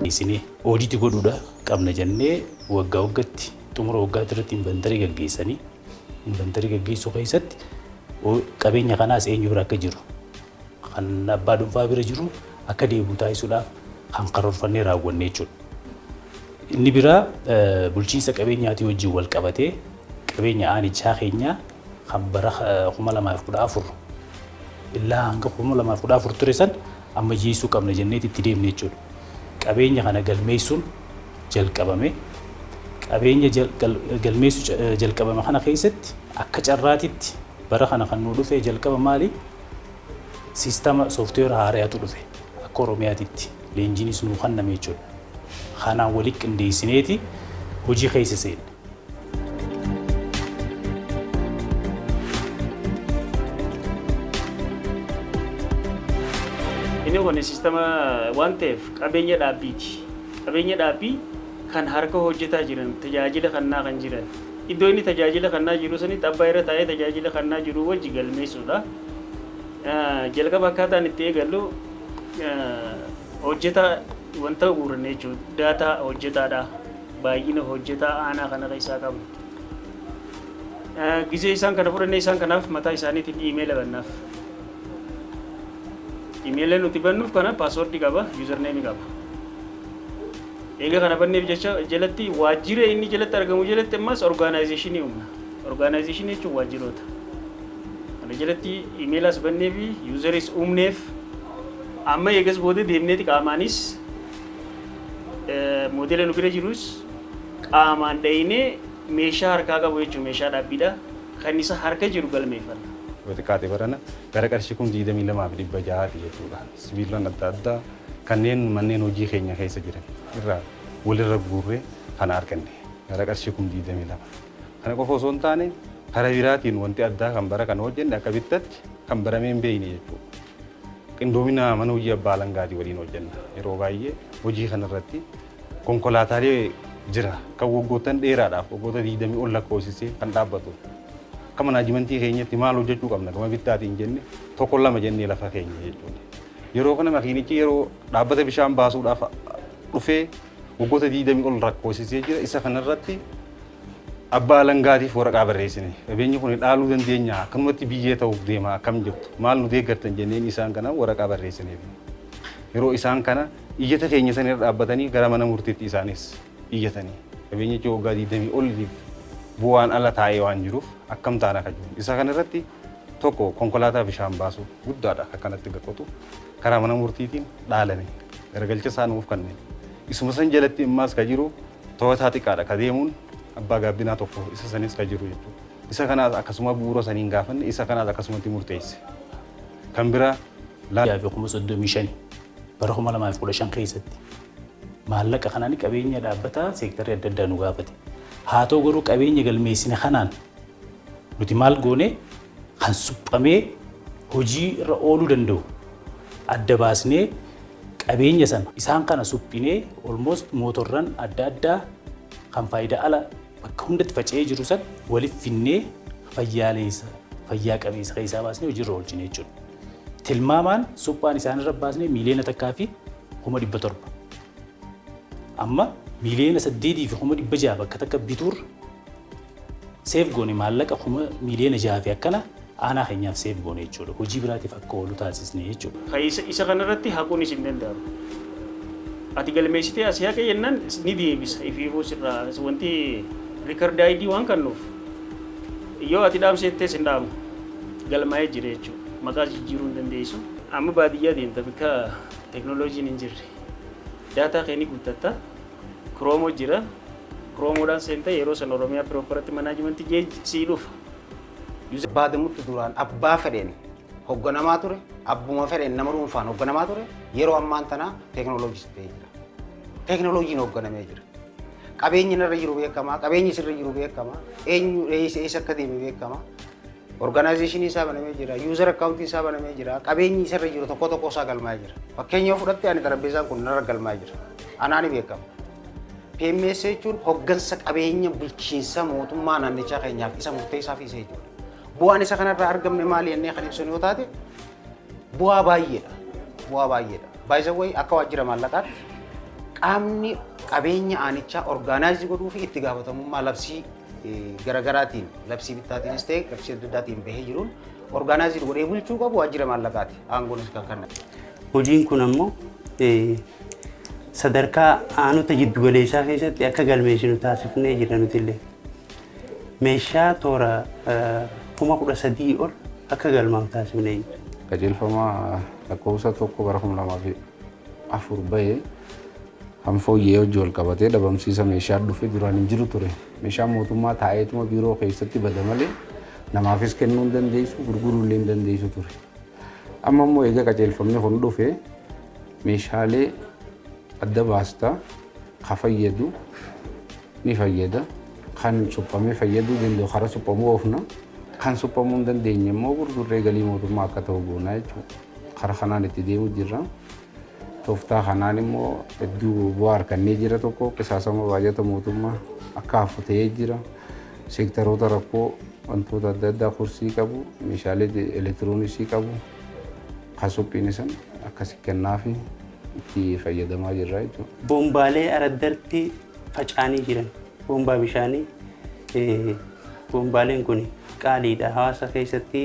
Isinii audit godhuudha qabna jennee waggaa waggaatti xumura waggaatti irratti inventory gaggeessanii, inventory gaggeessuu keessatti qabeenya kanaas eenyu bira akka jiru, kan abbaa dhuunfaa bira jiru akka deebi'u taasisuudhaaf kan karoorfannee raawwanne jechuudha. Inni biraa bulchiinsa qabeenyaatii wajjin wal qabatee qabeenya aanichaa keenyaa kan bara 2014 illaa hanga 2014 ture san ammayyeessuu qabna jenneeti itti deemne jechuudha. Qabeenya kana galmeessuun jalqabame. Qabeenya galmeessuu jalqabame kana keessatti akka carraatitti bara kana kan nu dhufe jalqaba maali? System software haaraatu dhufe, akka Oromiyaatitti leenjiinis nuu kenname jechuudha. Kanaan walitti qindeessineeti hojii keessa seenne. Inni kun system waan ta'eef qabeenya dhaabbiiti. Qabeenya dhaabbii kan harka hojjetaa jiran, tajaajila kannaa kan jiran. Iddoo inni tajaajila kannaa jiru sanitti abbaa irra taa'ee tajaajila kannaa jiru wajji galmeessuudha. Jalqaba akkaataan itti eegallu hojjetaa wanta guuranne jechuudha. Data hojjetaadha. Baay'ina hojjetaa aanaa kana keessaa qabnu. Gizee isaan kana fudhannee isaan kanaaf mataa isaaniitiin email bannaaf. Email nuti bannuuf kana password qaba, username qaba. Eega kana banneef jecha jalatti waajjira inni jalatti argamu jalatti ammas organization uumna. Organization jechuun waajjiroota. Kana jalatti emailas bannee fi useris uumneef, amma eegas booda deemneeti qaamaanis model nu bira jirus qaamaan dhayinee meeshaa harkaa qabu jechuun meeshaa dhaabbiidha. Kan isa harka jiru galmeeffanna. Yoo xiqqaate barana gara qarshii 22,600ti jechuudha. Sibiilonni adda addaa kanneen manneen hojii keenya keessa jiran irraa walirra guurree kana arganne gara qarshii 22,000. Kana qofa osoo hin taane, karaa biraatiin wanti addaa kan bara kana hojjenne akka bittatti kan baramee hin beekne jechuudha. Qindoomina mana hojii abbaa alangaatii waliin hojjenna. Yeroo baay'ee hojii kanarratti konkolaataalee jira kan waggoottan dheeraadhaaf, waggoota 20 ol lakkoofsisee kan dhaabbatu. Akka management keenyatti maal hojjechuu qabna gama bittaatiin jenne, tokko lama jennee lafa keenya jechuudha. Yeroo kana makiinichi yeroo dhaabbata bishaan baasuudhaaf dhufee waggoota 20 ol lakkoofsisee jira. Isa kanarratti abbaa alangaatiif waraqaa barreessine. Qabeenyi kun dhaaluu dandeenya, akkanumatti biyyee ta'uuf deema, akkam jirtu, maal nu deeggartan jenneen isaan kana waraqaa barreessineef. Yeroo isaan kana iyyata keenya san irra dhaabbatanii gara mana murtiitti isaanis iyyatanii, qabeenyichi waggaa 20 oliif bu'aan ala taa'ee waan jiruuf akkam taana akka jiru. Isa kanarratti tokko konkolaataa bishaan baasu guddaadha akka kanatti qotu karaa mana murtiitiin dhaalame, garagalcha isaa nuuf kenneen. Isuma san jalatti immaas ka jiru to'ataa xiqqaadha ka deemuun abbaa gaabbinaa tokko, isa sanis ka jiru jechuudha. Isa kanaas akkasuma bu'uura saniin gaafanne, isa kanaas akkasumatti murteesse. Kan biraa fi 35,000 bara 2015 keessatti maallaqa kanaan qabeenya dhaabbataa seektarii adda addaa nu gaafate. Haa ta'u garuu qabeenya galmeessine kanaan nuti maal goone? Kan suphamee hojii irra ooluu danda'u adda baasnee, qabeenya sana isaan kana suphinee, almost mootorran adda addaa kan faayidaa ala bakka hundatti faca'ee jiru san waliif finnee fayyaaleessa fayyaa qabeessa keessaa baasnee hojiirra oolchine jechuudha. Tilmaamaan suphaan isaanirra baasnee 1,700,000. Amma 8,600,000 bakka takka bituurra save goone, maallaqa 6,000,000 fi akkana aanaa keenyaaf save goone jechuudha. Hojii biraatiif akka oolu taasisne jechuudha. Isa kanarratti haquunis hin danda'amu. Ati galmeessitee asii haqa jennaan ni deebisa ifiifuu sirraa, wanti record ID waan kennuuf yoo ati dhaamseettes hin dhaamu, galmaa'ee jira jechuudha. Maqaa jijjiiruu hin dandeessu. Amma baadiyyaa deemta, bakka teeknooloojiin hin jirre. Data kee ni guuttatta. Chrome jira. Chromedhaan seenta, yeroo san Oromiyaa Property Management sii dhufa. Barbaadamutti duraan abbaa fedheen hogganamaa ture, abbuma fedheen nama dhuunfaan hogganamaa ture, yeroo ammaan tanaa teeknooloojii ta'ee jira. Teeknooloojiin hoogganamee jira. Qabeenyi irra jiru beekamaa, qabeenyi sirra jiru beekamaa, eenyu eessa eessa akka deeme beekamaa. Organization isaa banamee jira, user account isaa banamee jira, qabeenyi isarra jiru tokko tokko isaa galmaa'ee jira. Fakkeenya yoo fudhatte, ani darabbeessaan kun narra galmaa'ee jira. Anaani beekama. PMS jechuun hoggansa qabeenya bulchiinsa mootummaa naannichaa keenyaaf isa murteessaa fi isa ijoodha. Bu'aan isa kanarraa argamne maali jennee kan ibsinu yoo taate, bu'aa baay'eedha. Bu'aa baay'eedha. By the way, akka waajjira maallaqaatti Qaamni qabeenya aanichaa organize godhuu fi itti gaafatamummaa labsii garaagaraatiin, labsii bittaatiinis ta'e labsii adda addaatiin bahee jiruun organize godhee bulchuu qabu waajjira maallaqaati. Aangoonis kan kennan. Hojiin kun ammoo sadarkaa aanota jiddugaleessaa keessatti akka galmeessinu taasifnee jira nuti illee. Meeshaa toora 13,000 ol akka galmaa'u taasifnee jira. Qajeelfama lakkoofsa 1 bara 2004 bahee kan fooyyee hojii wal qabatee dhabamsiisa meeshaa dhufe duraan hin jiru ture. Meeshaan mootummaa taa'eetuma biiroo keessatti bada malee namaafis kennuu hin dandeessu, gurguruu illee hin dandeessu ture. Amma immoo egaa qajeelfamni kun dhufe meeshaalee adda baastaa ka fayyadu ni fayyada. Kan suphamee fayyaduu danda'u karaa suphamuu oofna. Kan suphamuu hin dandeenye immoo gurgurree galii mootummaa akka ta'u goonaa jechuudha. Karaa kanaan itti deemuu jirra. Tooftaa kanaan immoo hedduu bu'aa argannee jira. Tokko qisaasama baajata mootummaa akka hafu ta'ee jira. Seektaroota rakkoo wantoota adda addaa kursii qabu, meeshaalee elektirooniksii qabu, kan suphiin san akkasi kennaafi itti fayyadamaa jirra jechuudha. Boombaalee araddartti faca'anii jiran, boombaa bishaanii, boombaaleen kun qaaliidha hawaasa keessatti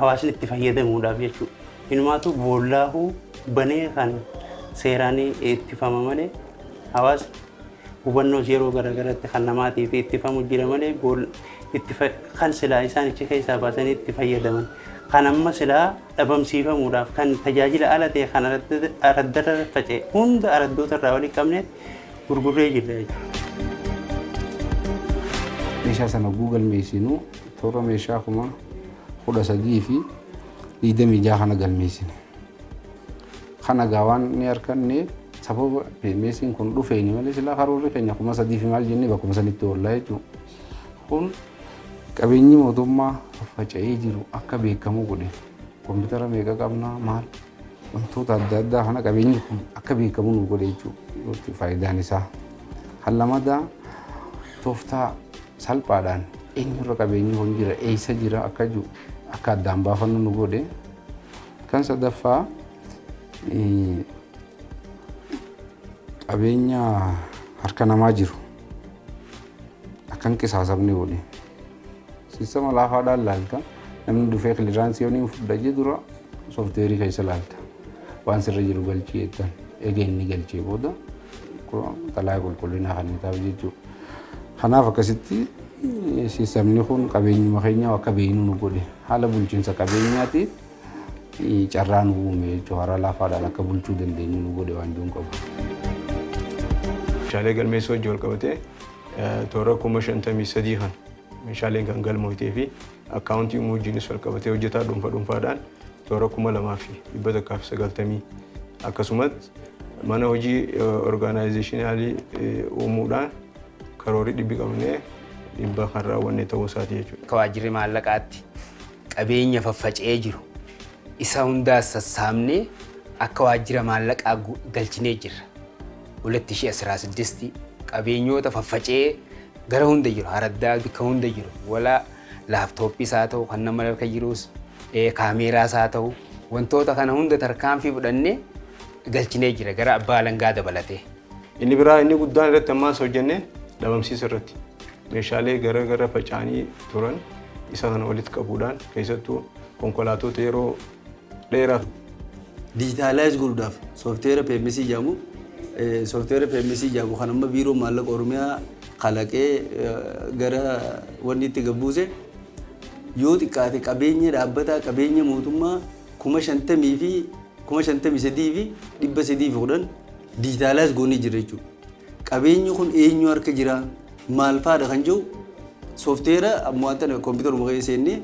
hawaasni itti fayyadamuudhaaf jechuudha. Inumaatu boollaahuu banee kan seeraan ittifama malee hawaasni hubannoos yeroo garaagaratti kan namaatiif ittifamu jira malee kan silaa isaan achi keessaa baasanii itti fayyadaman. Kan amma silaa dhabamsiifamuudhaaf kan tajaajila ala ta'e kan araddarra faca'e hunda araddoota irraa walitti qabnee gurgurree jirra jechuudha. Meeshaa sana galmeessinu toora meeshaa 13,026 kana galmeessine. Kana gaa waan ni arganne sababa meeshiin kun dhufeeni malee silaa karoorri keenya 3,000 fi maal jennee bakkuma sanitti oollaa jechuudha. Kun qabeenyi mootummaa faffaca'ee jiru akka beekamu godhe. Kompiitara meeqa qabnaa maal wantoota adda addaa kana qabeenyi kun akka beekamu nu godhe jechuudha faayidaan isaa. Kan lamadaa tooftaa salphaadhaan eenyurra qabeenyi kun jira, eessa jira akka jiru akka addaan baafannu nu godhe. Kan sadaffaa qabeenya harka namaa jiru akka hin qisaasamne godhe. Sistema laafaadhaan laalta, namni dhufee clearance yoo fudha jee dura sooftiweerii keessa laalta. Waan sirra jiru galchii jettan eega inni galchee booda xalayaa qulqullinaa kan taa'u jechuudha. Kanaaf akkasitti sistemni kun qabeenyuma keenya akka beeknu nu godhe. Haala bulchiinsa qabeenyaatiif carraa nu uume jechuudha. Karaa laafaadhaan akka bulchuu dandeenyu nu godhe waan jiru qabu. Meeshaalee galmeessuu wajjin wal qabatee toora 53,000 kan meeshaaleen kan galmootee fi akkaawuntii uumuu wajjinis wal qabatee hojjetaa dhuunfa dhuunfaadhaan toora 2,190, akkasumas mana hojii organizational uumuudhaan karoorii dhibbi qabnee dhibba kan raawwanne ta'uu isaati jechuudha. Akka waajjirri maallaqaatti qabeenya faffaca'ee jiru isa hundaa sassaabnee akka waajjira maallaqaa galchinee jirra. 2016 qabeenyoota faffaca'ee gara hunda jiru, araddaa bakka hunda jiru, walaa laaptooppiis haa ta'u, kan nama harka jirus, kaameeraas haa ta'u, wantoota kana hunda tarkaanfii fudhannee galchinee jira gara abbaa alangaa dabalatee. Inni biraa inni guddaan irratti ammaas hojjennee dhabamsiisa irratti meeshaalee gara gara faca'anii turan isa kana walitti qabuudhaan keessattuu konkolaatota yeroo dheeraaf. Digitalize godhuudhaaf sooftiweera PMS jedhamu, sooftiweera PMS jedhamu kan amma Biiroo Maallaqa Oromiyaa kalaqee gara wanni itti gabbuuse, yoo xiqqaate qabeenya dhaabbataa, qabeenya mootummaa 50,000 fi 53,310 digitalize goonee jira jechuudha. Qabeenyi kun eenyu harka jira, maal fa'aadha kan jiru sooftiweera ammoo wanta kompiitaruma keessa seennee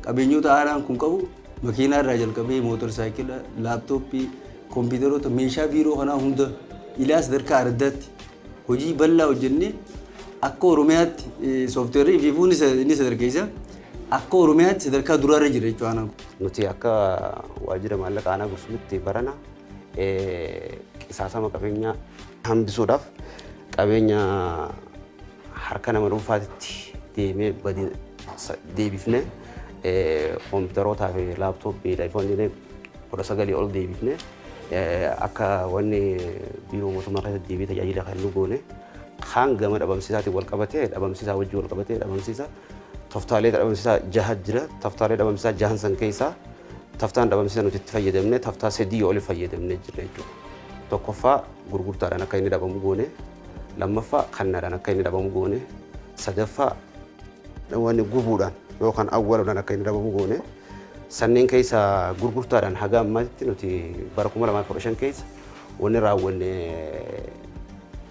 qabeenyota aanaan kun qabu, makiinaa irraa jalqabee mootor saayikila, laaptooppii, kompiitaroota, meeshaa biiroo kanaa hunda ilaa sadarkaa araddaatti hojii bal'aa hojjennee akka Oromiyaatti sooftiweerri ifiifuu ni sadarkeessa, akka Oromiyaatti sadarkaa duraarra jira jechuudha aanaan kun. Nuti akka waajjira maallaqa aanaa Gursumitti barana qisaasama qabeenyaa hambisuudhaaf qabeenya harka nama dhuunfaatitti deemee deebifnee kompiitarootaa fi laaptooppii, aayifoonii 19 ol deebifnee Akka wanni biiroo mootummaa keessatti deebi'ee tajaajila kan nu goone kaan gama dhabamsiisaatiin wal qabatee, dhabamsiisaa wajjin wal qabatee, dhabamsiisa toftaalee dhabamsiisaa jaha jira. Toftaalee dhabamsiisaa jahan san keessaa taftaan dhabamsiisaa nuti itti fayyadamne taftaa 3 oli fayyadamne jira jechuudha. Tokkoffaa gurgurtaadhaan akka inni dhabamu goone, lammaffaa kannaadhaan akka inni dhabamu goone, sadaffaa wanni gubuudhaan yookaan awwaaluudhaan akka inni dhabamu goone. Sanneen keessa gurgurtaadhaan haga ammaatti nuti bara 2015 keessa wanni raawwanne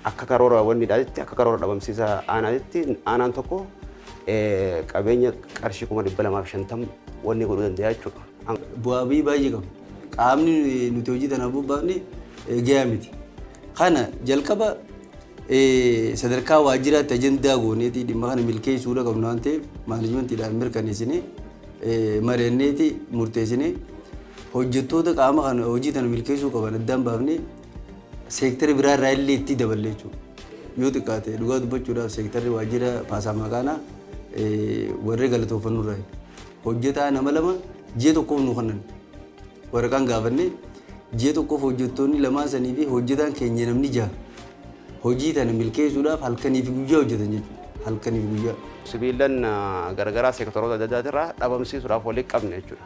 akka karoora wanni dhaatitti, akka karoora dhabamsiisa aanaatitti, aanaan tokko qabeenya qarshii 250,000 wanni godhuu danda'a jechuudha. Bu'aa ba'ii baay'ee qaba. Qaamni nuti hojii tanaaf bobbaafne gahaa miti. Kana jalqaba sadarkaa waajjiraatti ajandaa gooneeti dhimma kana milkeessuudha qabnu waan ta'eef, maanajimantiidhaan mirkaneessinee, mari'anneeti murteessinee, hojjettoota qaama kana hojii tana milkeessuu qaban addaan baafnee seektara biraa irraa illee itti daballe jechuudha. Yoo xiqqaate, dhugaa dubbachuudhaaf, seektarri waajjira paasaa kanaa warri galatooffannu irraa hojjetaa nama lama ji'a tokkoof nu kennan. Waraqaan gaafannee ji'a tokkoof hojjettoonni lamaan sanii fi hojjetaan keenya namni jaha hojii tana milkeessuudhaaf halkanii fi guyyaa hojjetan jechuudha. Halkanii fi guyyaa. Sibiilan garagaraa seektoroota adda addaatirraa dhabamsiisuudhaaf walitti qabne jechuudha.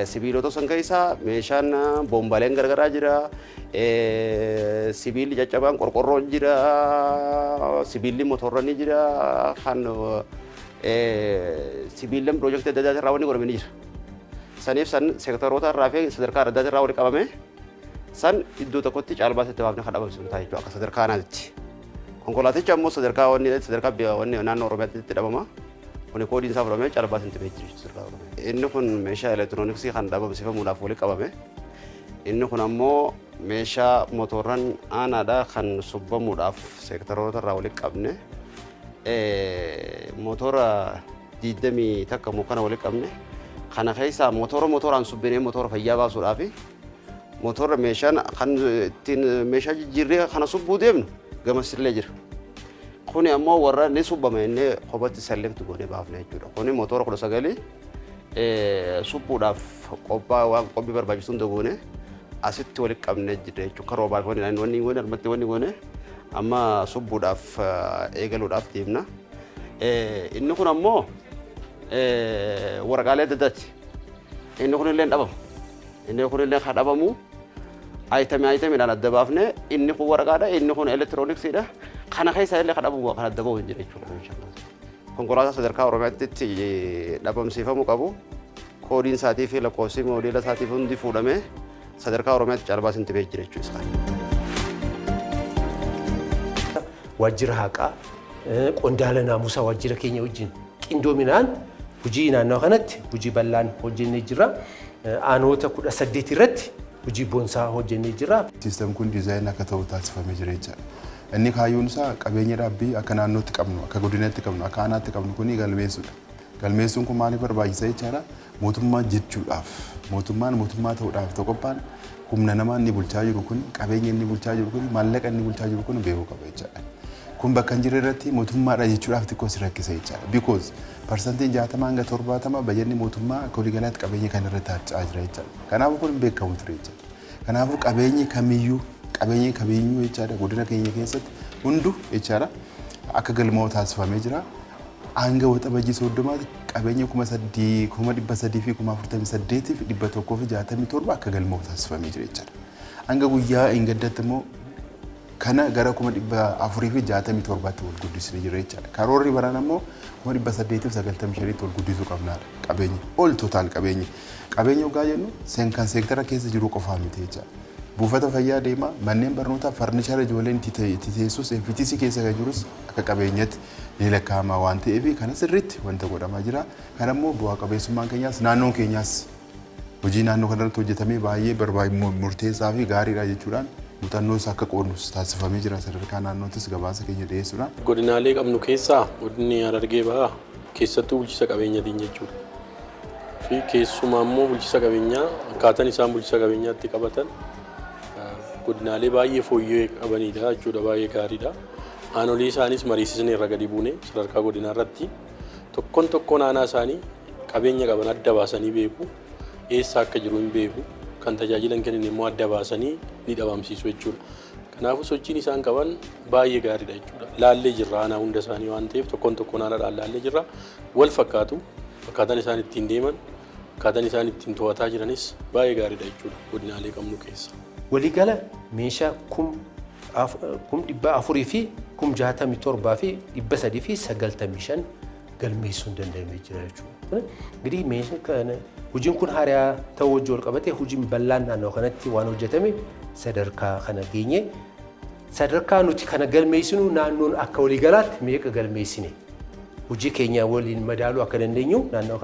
Sibiilota san keessaa meeshaan boombaleen garagaraa jira, sibiilli caccabaan qorqorroon jira, sibiilli motorra ni jira, kan sibiilan piroojeektii adda addaatirraa wanni godhame ni jira. Saniif san seektoroota irraa fi sadarkaa adda addaatirraa walitti qabame san iddoo tokkotti caalbaasitti baafnee kan dhabamsiifnu ta'a jechuudha akka sadarkaa aanaatti. Konkolaatichi ammoo sadarkaa wanni sadarkaa wanni naannoo Oromiyaatti itti dhabama. Kuni koodiin isaa fudhamee caalbaasiin itti bahee jiru sadarkaa Oromiyaa. Inni kun meeshaa elektirooniksii kan dhabamsiifamuudhaaf walitti qabame. Inni kun ammoo meeshaa motorran aanaadhaa kan subbamuudhaaf seektaroota irraa walitti qabne. Motora 21 moo kana walitti qabne. Kana keessaa motora motoraan subbinee motora fayyaa baasuudhaafi motora meeshaan kan ittiin meeshaa jijjiirree kana subbuu deemnu gamasillee jira. Kuni ammoo warra ni subbama inni kophatti select goonee baafne jechuudha. Kuni motora 19 suphuudhaaf qophaa waan qophii barbaachisu hunda goone asitti walitti qabnee jira jechuudha. Karoo baafnee wanni goone armatti wanni goone amma suphuudhaaf eegaluudhaaf deemna. Inni kun ammoo waraqaalee adda addaati. Inni kun illee dhabamu. Inni kun illee kan dhabamu item itemiidhaan adda baafne, inni kun waraqaadha, inni kun elektirooniksiidha. Kana keessa illee kan dhabamu kan adda bahu hin jira jechuudha. Konkolaataa sadarkaa Oromiyaatti dhabamsiifamuu qabu. Koodiin isaatii fi lakkoofsi moodeela isaatii hundi fuudhamee sadarkaa Oromiyaatti caalbaasiin itti bahee jira jechuudha. Waajjira haqaa, qondaala naamusaa waajjira keenya wajjin qindoominaan hojii naannoo kanatti hojii bal'aan hojjennee jira. Aanoota 18 irratti hojii boonsaa hojjennee jira. System kun design akka ta'u taasifamee jira jechaadha. Inni kaayyoon isaa qabeenya dhaabbii akka naannootti qabnu, akka godinatti qabnu, akka aanaatti qabnu kuni galmeessuudha. Galmeessuun kun maaliif barbaachisa jechaadha? Mootummaa jechuudhaaf, mootummaan mootummaa ta'uudhaaf tokkoffaan humna namaa inni bulchaa jiru kun, qabeenya inni bulchaa jiru kun, maallaqa inni bulchaa jiru kun beekuu qaba jechaadha. Kun bakka hin jirre irratti mootummaadha jechuudhaaf xiqqoo si rakkisa jechaadha. Because parsantiin 60 hanga 70 bajanni mootummaa akka waliigalaatti qabeenya kan irratti harca'aa jira jechaadha. Kanaafuu kun hin beekamu ture jechaadha. Kanaafuu qabeenyi kamiyyuu jechaadha godina keenya keessatti hundu jechaadha akka galmaa'u taasifamee jira. Hanga Waxabajjii 30tti qabeenya 348,167 akka galmaa'u taasifamee jira jechaadha. Hanga guyyaa hin gaddatti immoo kana gara 467tti ol guddisnee jira jechaadha. Karoorri baraan ammoo 895tti ol guddisuu qabnaadha. Qabeenya ol total qabeenya. Qabeenya hoggaa jennu kan seektara keessa jiru qofaa miti jechaadha. Buufata fayyaa deemaa, manneen barnootaa, farnichara ijoolleen itti teessus, FTC keessa kan jirus akka qabeenyatti ni lakkaa'ama waan ta'eef kana sirriitti wanta godhamaa jira. Kana immoo bu'aa qabeessummaan keenyaas, naannoon keenyaas hojii naannoo kanarratti hojjetamee baay'ee murteessaa fi gaariidha jechuudhaan muuxannoos akka qoodnus taasifamee jira sadarkaa naannoottis gabaasa keenya dhiyeessuudhaan. Godinaalee qabnu keessaa godinni Harargee Bahaa keessattuu bulchiinsa qabeenyaatiin jechuudha. Fi keessumaa immoo bulchiinsa qabeenyaa akkaataan isaan bulchiinsa qabeenyaatti qabatan godinaalee baay'ee fooyyee qabanidha jechuudha, baay'ee gaariidha. Aanolee isaanis mariisisne irra gadi buune. Sadarkaa godinaa irratti tokkoon tokkoon aanaa isaanii qabeenya qaban adda baasanii beeku, eessa akka jiru hin beeku. Kan tajaajila hin kennine immoo adda baasanii ni dhabamsiisu jechuudha. Kanaafuu sochiin isaan qaban baay'ee gaariidha jechuudha. Laallee jirra aanaa hunda isaanii waan ta'eef, tokkoon tokkoon aanaadhaan laallee jirra. Wal fakkaatu, akkaataan isaan ittiin deeman, akkaataan isaan ittiin to'ataa jiranis baay'ee gaariidha jechuudha godinaalee qabnu keessa. Waliigala meeshaa 467,395 galmeessuun danda'amee jira jechuudha. እንግዲህ meeshaa hojiin kun haaraa ta'uu wajjin wal qabatee hojiin bal'aan naannoo kanatti waan hojjetame sadarkaa kana geenye. Sadarkaa nuti kana galmeessinu, naannoon akka waliigalaatti meeqa galmeessine, hojii keenya waliin madaaluu akka dandeenyu naannoo